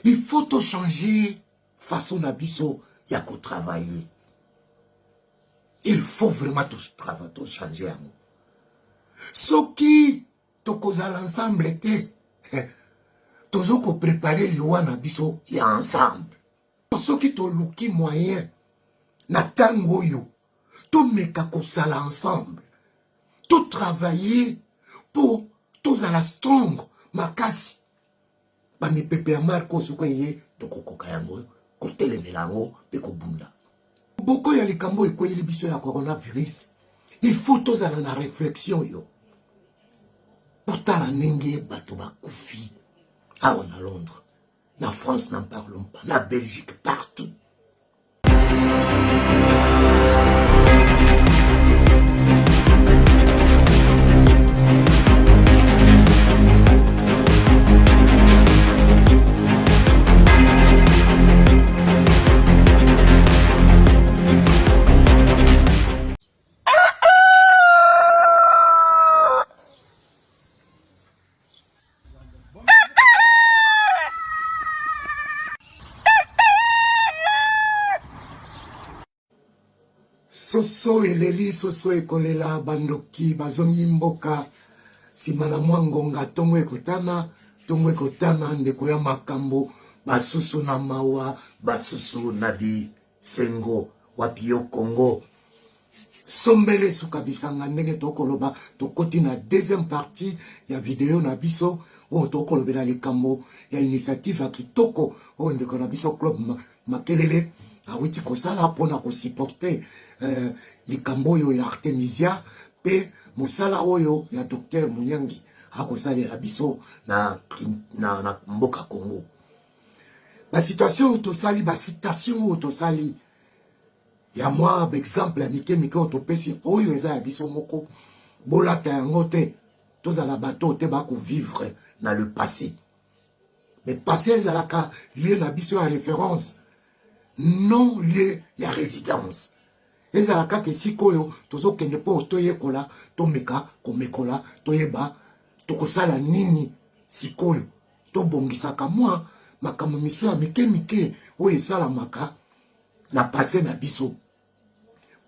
Il faut to changer façon na biso ya ko travailler. Il faut vraiment to travailler, to changer yango. Soki tokozala ensemble te, tozo ko préparer liwa na biso ya ensemble. Soki toluki moyen na ntango oyo tomeka kosala ensemble, to travailler mpo tozala strong makasi. Bamipepe ya marko soki eye, tokokoka yango kotelemela yango mpe kobunda. Boko ya likambo ekweyeli biso ya coronavirus, il faut tozala na réflexion yo kotala ndenge bato bakufi awa na Londres, na France, n'en parlons pas, na Belgique, partout. Soso eleli, soso ekolela, bandoki bazongi mboka nsima na mwa ngonga. Ntongo ekotana, ntongo ekotana, ndeko ya makambo, basusu na mawa, basusu na bisengo. Wapi yo Congo? Sombele suka bisanga. Ndenge tokoloba, tokoti na deuxième partie ya video na biso oyo tokolobela likambo ya initiative ya kitoko oyo ndeko na biso Club Makelele awiti kosala mpona kosupporte likambo oyo ya Artemisia mpe mosala oyo ya Docteur Munyangi akosalela biso na mboka Congo. Basituation oyo tosali, basitation oyo tosali ya mwa baexemple ya mike mike oyo topesi, oyo eza ya biso moko, bolata yango te. Tozala bato te bakovivre na le passé, mais passé ezalaka lieu na biso ya référence, non lieu ya résidence. Ezala kaka esika oyo tozokende mpo toyekola, tomeka komekola, toyeba tokosala nini sikoyo, tobongisaka mwa makambo miso ya mike mike oyo esalamaka na passé na biso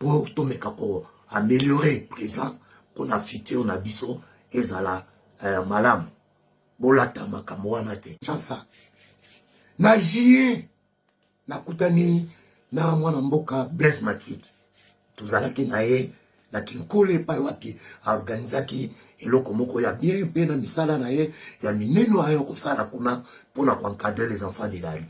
mpo tomeka koaméliorer présent mpona futur na biso ezala malamu. Bolata makambo wana te. Chasa na juillet, nakutani na mwana mboka Blaise Matuidi. Tozalaki na ye na Kinkole, epai wapi aorganizaki eloko moko ya bien mpe na misala na ye ya minene ayo kosala kuna mpona koencadrer les enfants de la rue.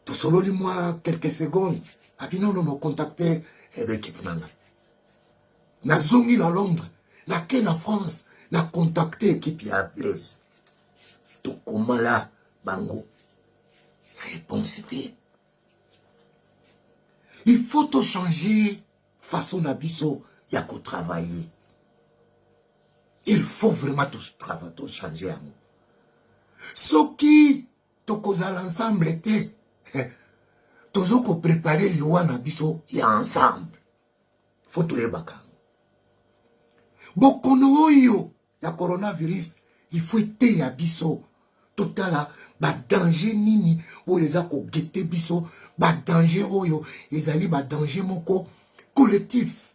Tosololi mwa quelques secondes, abi nono mo contacte l'équipe na ngai. Nazongi na Londres, nake na France, na contacte équipe ya Blaise, tokomala bango, réponse te. Il faut to changer façon na biso ya kotravailler. Il faut vraiment to changer yango. Soki tokozala ensemble te, tozo koprépare liwa na biso ya ensemble. Faut toyebaka yango. Bokono oyo ya coronavirus, il faut eteya biso, totala badanger nini oyo eza koguetter biso. Badanger oyo ezali badanger moko collectif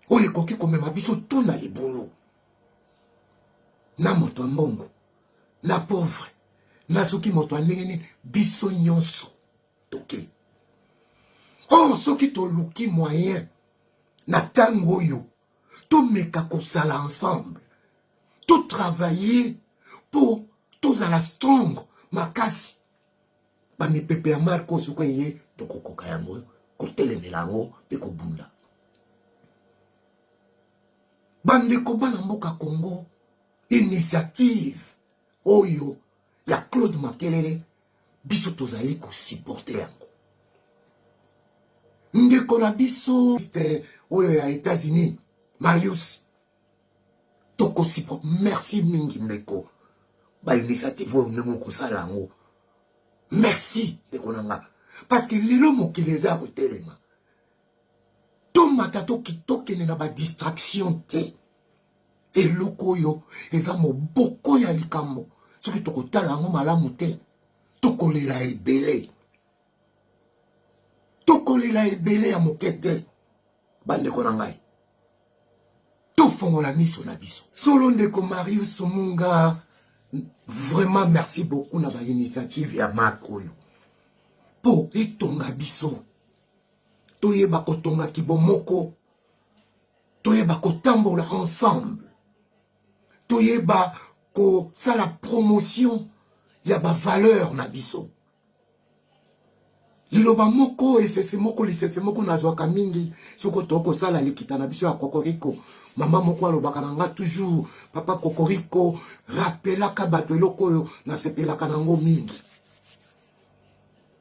oyo ekoki komema biso to na libulu, na moto ya mbongo, na pauvre, na soki moto ya ndenge nini, biso nyonso toke. Or soki toluki moyen na ntango oyo tomeka kosala ensemble, totravailler mpo tozala strong makasi, bamipepe ya marko soki eye, tokokoka yango kotelemela yango mpe kobunda. Bandeko bana mboka Congo, initiative oyo ya Claude Makelele, biso tozali kosupporter yango. Ndeko na biso oyo ya États-Unis, Marius, tokosupporte. Merci mingi ndeko, bainitiative oyo ndenge okosala yango, merci ndeko na nga, parce que lelo mokili eza ya kotelema. Tomata, tokende na badistraction te. Eloko oyo eza moboko ya likambo. Soki tokotala yango malamu te, tokolela ebele. Tokolela ebele ya moke te, bandeko na ngai. Tofongola miso na biso. Solo ndeko Marius Munga, vraiment merci beaucoup na ba initiative ya Marc oyo. Po etonga biso. Toyeba kotonga kibomoko. Toyeba kotambola ensemble. Toyeba kosala promotion ya ba valeur na biso. Liloba moko, esese moko, lisese moko nazwaka mingi soki tokoki kosala likita na biso ya kokoriko. Mama moko alobaka na nga toujours, papa kokoriko, rappelaka bato eloko oyo nasepelaka nango mingi.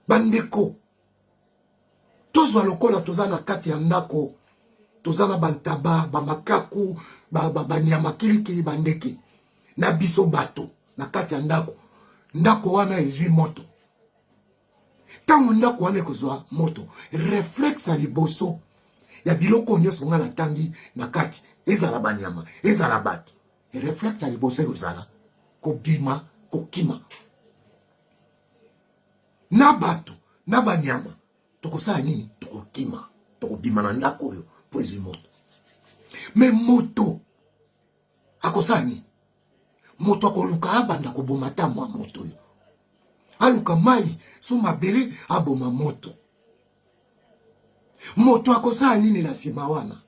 Bandeko, tozwa lokola toza na kati ya ndako, toza na bantaba, bamakaku, banyama kilikili, bandeke na biso bato na kati ya ndako. Ndako wana ezwi moto. Ntango ndako wana ekozwa moto, reflexe ya liboso ya biloko nyonso nga natangi na kati, ezala banyama, ezala bato, reflexe ya liboso ekozala kobima, kokima. Na bato, na banyama, tokosala nini? Tokokima, tokobima na ndako oyo mpo ezwi moto. Me moto akosala nini? Moto akoluka abanda koboma ata mwa moto oyo, aluka mai so mabele aboma moto. Moto akosala nini na nsima wana?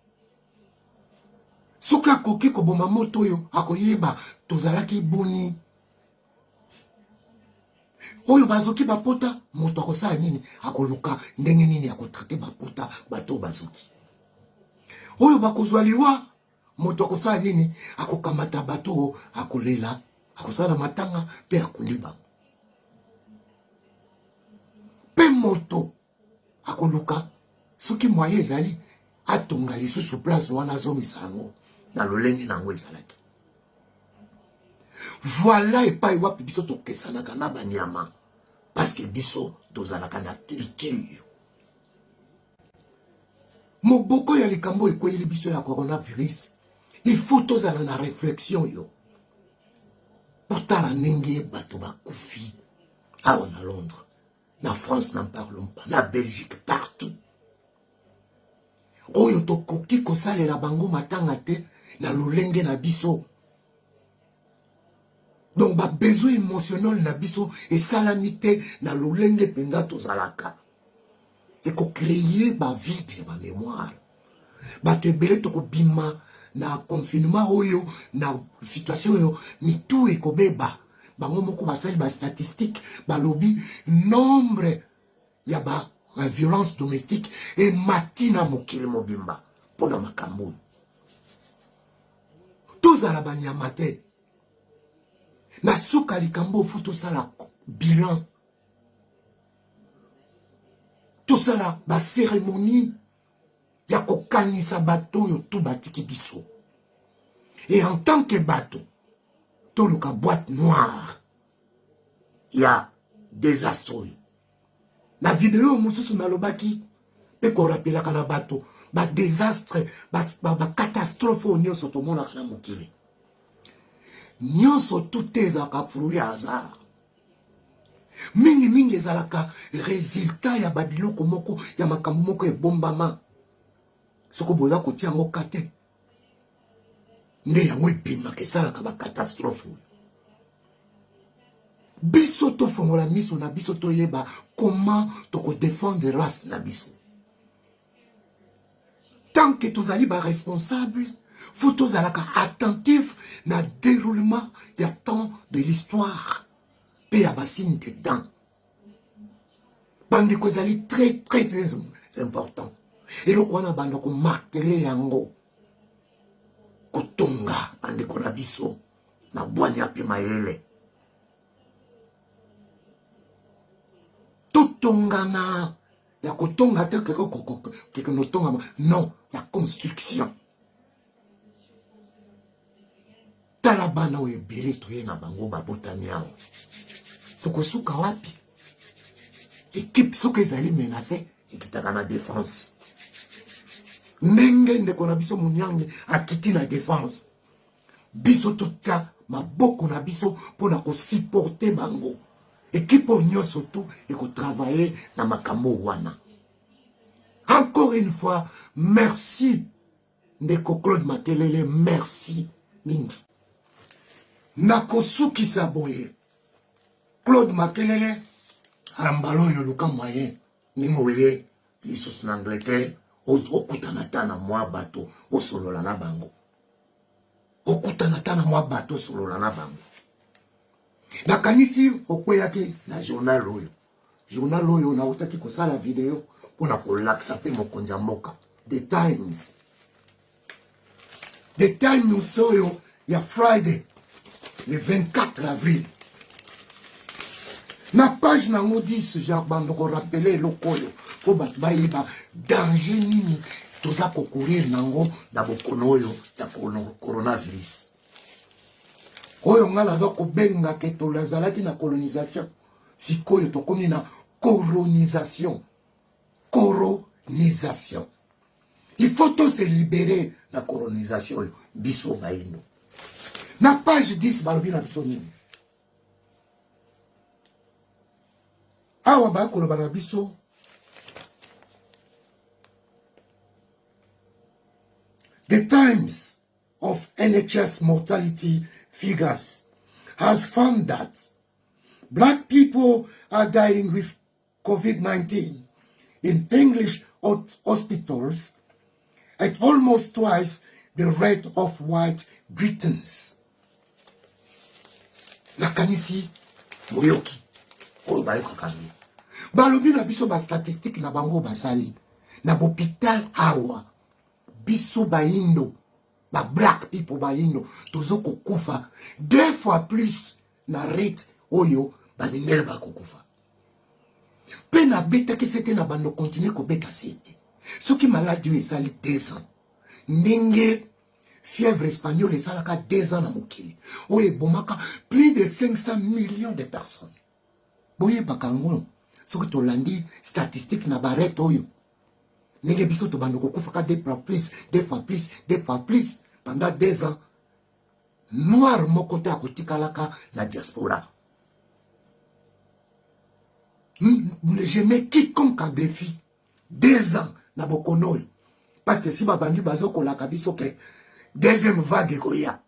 Soki akoki koboma moto oyo, akoyeba tozalaki boni. Oyo bazoki bapota, moto akosala nini? Akoluka ndenge nini akotraite bapota bato bazoki. Oyo bakozwa liwa, moto akosala nini? Akokamata bato, akolela, akosala matanga mpe akundi bango. Mpe moto akoluka soki moyen ezali atonga lisusu place wana, azongisa yango na lolenge na yango ezalaki. Voilà epai wapi biso tokesanaka na banyama, parce que biso tozalaka na culture. Moboko ya likambo ekweyeli biso ya coronavirus, il faut tozala na réflexion yo totala ndenge bato bakufi awa na Londres, na France, n'en parlons pas, na Belgique, partout. Oyo tokoki kosalela bango matanga te na lolenge na biso. Donc ba besoin émotionnel na biso esalami te na lolenge mpenza tozalaka. Ekocréer ba vide ya ba mémoire. Bato ebele tokobima na confinement oyo, na situation oyo, mitu ekobeba. Bango moko basali ba statistique, balobi nombre ya ba violence domestique emati na mokili mobimba mpona makambo oyo. Tozala banyama te. Na suka likambo ofu tosala bilan, tosala ba cérémonie ya kokanisa bato oyo tu batiki biso. Et en tant que bato, toluka boîte noire ya désastre oyo. Na video mosusu nalobaki mpe korapelaka na bato ba désastre, ba catastrophe oyo nyonso tomonaka na mokili. Nyonso tout ezalaka fruit ya hasard. Mingi mingi ezalaka résultat ya ba biloko moko, ya makambo moko ebombama. Soko boza kotia yango ka te, nde yango ebimaka esalaka ba catastrophe oyo. Biso tofongola miso na biso, toyeba comment tokodefendre race na biso. Tant que tozali ba responsable, faut tozalaka attentif na déroulement ya temps de l'histoire pe ya ba signe de temps. Bandeko, ezali très très très important. Eloko wana banda komartele yango, kotonga bandeko na biso na bwanya mpe mayele. Totongana ya kotonga te, keke notongama, non, ya construction. Tala bana oyo ebele toye na bango babotami awa, tokosuka wapi? Ekipe soki ezali menace ekitaka na défense. Ndenge ndeko na biso Munyange akiti na défense. Biso totia maboko na biso mpo na kosupporte bango. Ekipe oyo nyonso tu ekotravaille na makambo wana. Encore une fois, merci ndeko Claude Makelele, merci mingi. Nakosukisa boye, Claude Makelele, na mbala oyo luka moyen ndenge oye lisusu na Angleterre okutana ata na mwa bato osolola na bango, okutana ata na mwa bato osolola na bango. Nakanisi okweyaki na journal oyo, journal oyo nautaki kosala video mpo na kolakisa mpe mokonzi ya mboka, The Times. The Times oyo ya Friday le 24 avril, na page nango 10, genre bando korapele eloko oyo mpo bato bayeba danger nini toza kokourir nango na bokono oyo ya coronavirus oyo ngai naza kobenga ke tozalaki na colonisation, sikoyo tokomi na coronisation. Coronisation, il faut to se libérer na colonisation oyo biso bayindo. Na page 10 balobi na biso nini awa? Bakoloba na biso The Times of NHS mortality figures has found that black people are dying with COVID-19 in English hospitals at almost twice the rate of white Britons. Nakanisi boyoki oyo bayokaka yango, balobi na biso bastatistike na bango basali na bopital awa, biso bayindo, ba black people, bayindo tozo kokufa deux fois plus na rate oyo balingele bakokufa. Mpe nabetaki sete na bando continue kobeta sete. Soki maladi oyo esali 2 ans, ndenge fièvre espagnole esalaka 2 ans na mokili oyo ebomaka plus de 500 millions de personnes, boyebaka yango. Soki tolandi statistique na barete oyo, ndenge biso tobanda kokufaka deux fois plus, deux fois plus, deux fois plus pendant 2 ans, noir moko te akotikalaka na diaspora. Je mets quiconque en défi 2 ans na bokono oyo, parce que si babandi bazokolaka biso ke deuxième vague ekoya,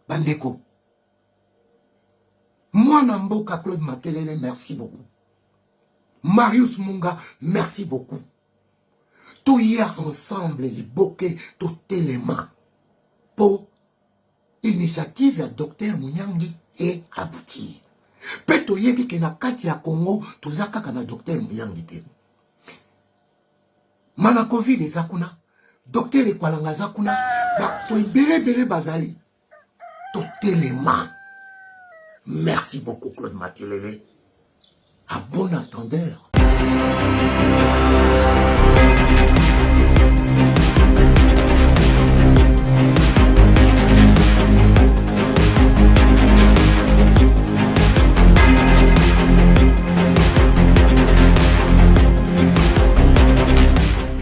bandeko. Mwana mboka Claude Makelele, merci beaucoup. Marius Munga, merci beaucoup. Toya ensemble liboke, totelema po initiative ya docteur Munyangi e aboutir. Mpe toyebi ke na kati ya Congo toza kaka na docteur Munyangi te. Mana Covid eza kuna, docteur Ekwalanga aza kuna, bato ebele ebele bazali. Totelema. Merci beaucoup Claude Makelele. À bon entendeur.